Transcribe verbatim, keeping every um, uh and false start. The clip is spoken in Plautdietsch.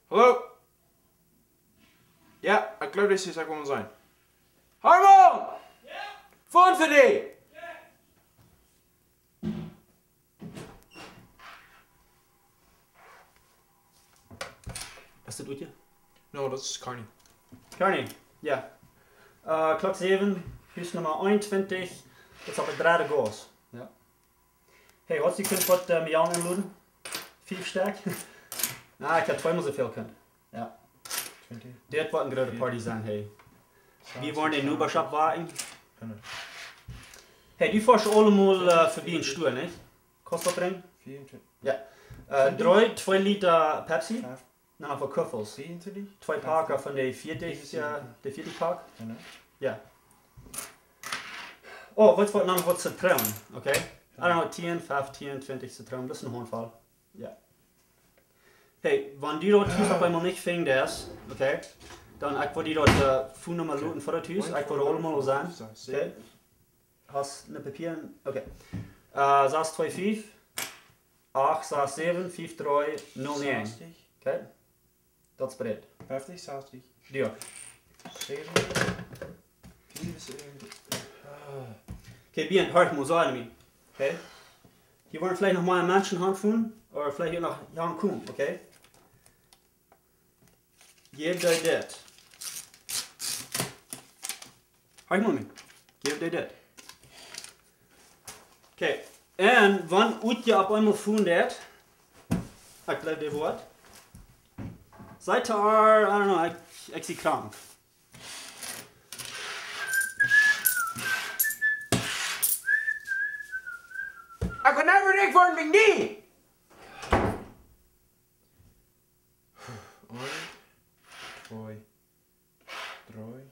Hallo? Jo, ekj gleew, dit es, ekj woa mol sennen. Harmon! Phone fa die! Es dit Utje? No, daut es Carney. Carney, jo. Äh, Klock säwen, Hus Numma eenuntwintich, daut es opp de dredde Gauss. Jo. Hey, waut es die Kunst waut, äh, Mian enloden? Fief Stekj? Na, ekj haud tweemol soo väl kunt. Jo. Twintich. Dit woat eene groote Party sennen, hey. Wie woaren de Nobasch oppwaken. Hey, du foascht aulemol, äh, vebie een Stua, nich? Kost daut drin? Vieruntwintich. Jo. Äh, dree, twee Lita Pepsi. Fiew. Na, fa Kuffels. Vieruntwintich. Twee Packa von de vieetich, äh, de vieetich Pack. Jo, ne? Jo. Oh, waut fa, noch waut Zitroon, okay? I don't know, tieen, fieftien, twintich Zitroon, daut es eene Hauntvoll. Jo. Hey, wan du daut Hus opp eemol nich finjst, okay? Dan ekj woa die daut, äh, Phone Numma loten fa daut Hus, ekj woa aulemol sennen, okay? Hast du een Papia? Okay. Äh, sas twee fief, acht sas säwen, fief dree null negen. Sastich. Okay? Daut es bereit. Feftich, sastich. Jo. Säwen. Fief es irjent-, ah. Okay, Bian, horch mol, saj mie. Okay? Hia woaren veleicht noch mea Menschen hanfungen, ooda veleicht hia noch hankomen, okay? Jäw die dit. Hab ekj noch nich. Jäw die dit. Okay. Un wan Utje opp eemol phone deit, ekj gleew, dee woat. Saj to ar, I don't know, ekj, ekj sie krank. Ekj woa never rich woaren wäajen die! Eent, twee, dree,